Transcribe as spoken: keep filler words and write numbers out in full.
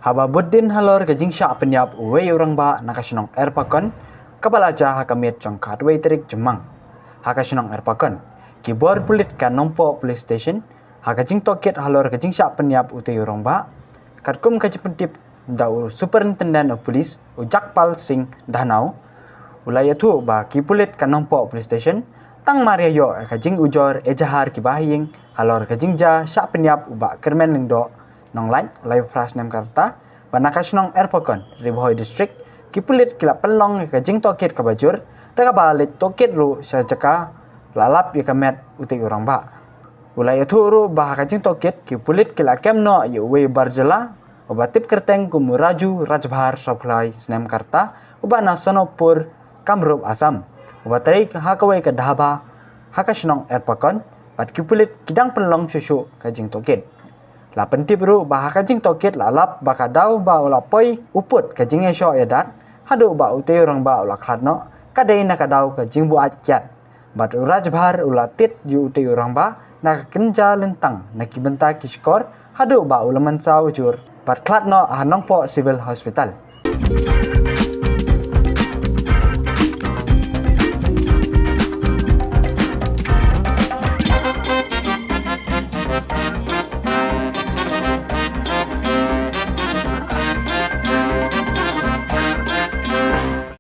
Haba bud din halor ka jingshah pynïap uwei u rangbah na ka shnong Erpakon, kaba la jia ha ka miet jong ka khatwei tarik Jymmang. Ha ka shnong Erpakon, ki bor pulit ka Nongpoh Police Station, ha ka jingtohkit halor ka jingshah pynïap utei u rangbah, katkum ka jingpyntip da u Superintendent of Police, u Jagpal Singh Dhanau, u la ïathuh ba ki pulit ka Nongpoh Police Station tang mar ïa ïoh ka jingujor ejahar ki bahaïing halor ka jingjia shah pynïap u Bah Kyrmen Lyngdoh Nonglait, laiphew phra snem ka rta, ba na ka shnong Erpakon, Ri Bhoi District, ki pulit ki la pynlong ïa ka jingtohkit kaba jur, da kaba leit tohkit ruh sha jaka la lap ïa ka met utei u rangbah. U la ïathuh ruh ba ha ka jingtohkit ki pulit ki la kem noh ïa uwei u bar jylla, uba tip kyrteng kum u Raju Rajbhar, sawphew lai snem ka rta, uba na Sonopur, Kamrup, Assam, uba trei ha kawei ka dhaba ha ka shnong Erpakon, bad ki pulit ki dang pynlong shuh shuh ka jingtohkit. La pyntip ruh ba ha ka jingtohkit la lap ba ka daw ba u la poi u put ka jingïashoh ïadat haduh ba utei u rangbah u la khlad noh, ka dei na ka daw ka jingbuaid kiad. Bad u Rajbhar u la tied ïa utei u rangbah na ka kynja lyntang na ki bynta ki shkor haduh ba u la mynsaw jur bad khlad noh ha Nongpoh Civil Hospital.